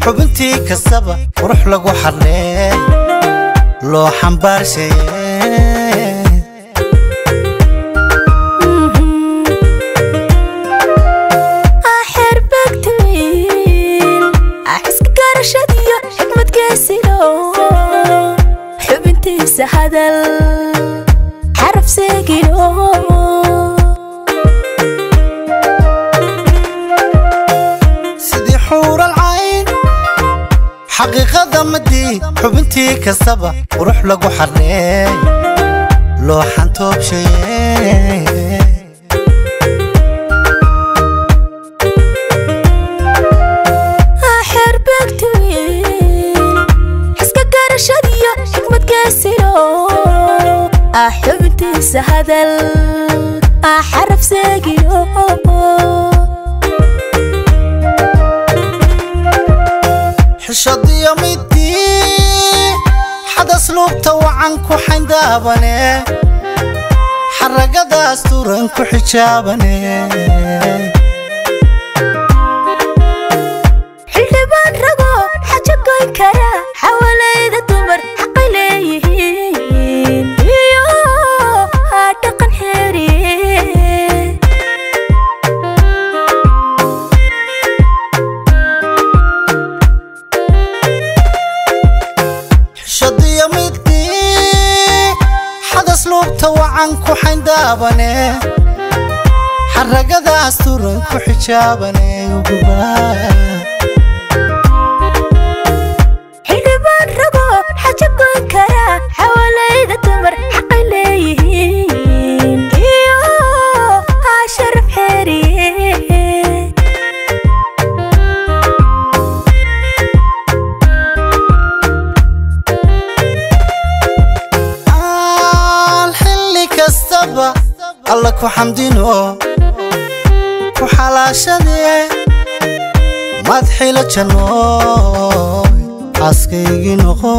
Xubintii kastaba qurux lagu xarleey, loo xambaarshaye. Xerbegtwiil xiska garashadiyo xikmad geesilo, xubintiisa hadal xaraf seegino. Sidii xuural cayn xaqiiqada madii, xubintii kastaba qurux lagu xarleey, loo xantoobshaye. Xerbegtwiil xiska garashadiyo xikmad geesilo, xubintiisa hadal xaraf seegino. Xishadiyo midii xadas luubta wacan ku xayndaabane, xaragadaas turan ku xijaabane. Xildhibaan rago xajo goyn kara, xawalayda dumar xaqay leeyihiin iyo dhaqan xeeriye. Xishadiyo midii xadas luubta wacan ku xayndaabane, xaragadaas turan ku xijaabane uguba. Xildhibaan rago xajo goyn kara, xawalayda dumar xaqay leeyihiin iyo sharaf xeeriye. Aan xilli kastaba Alla ku xamdino, ku xalaashadee, maad xilo jannooy, xaaskaygii noqo.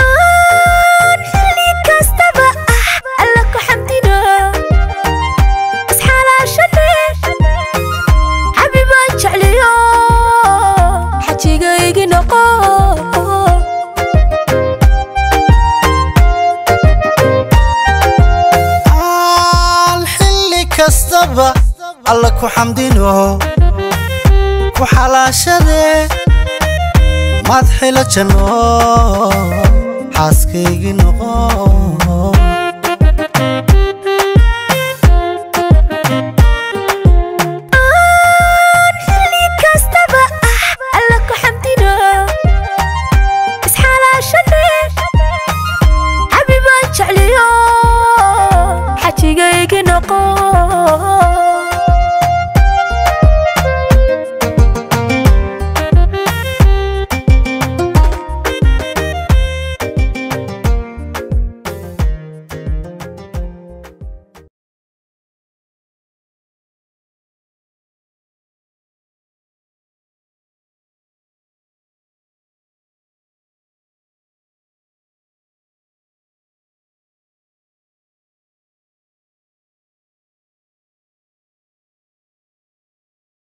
Aan xilli kastaba Alla ku xamdino, isxalaashade, xabibaan jecliyo, xajigaygi noqo. Aan xilli kastaba Alla ku xamdino, ku xalaashadee, maad xilo jannooy, xaaskaygii noqo.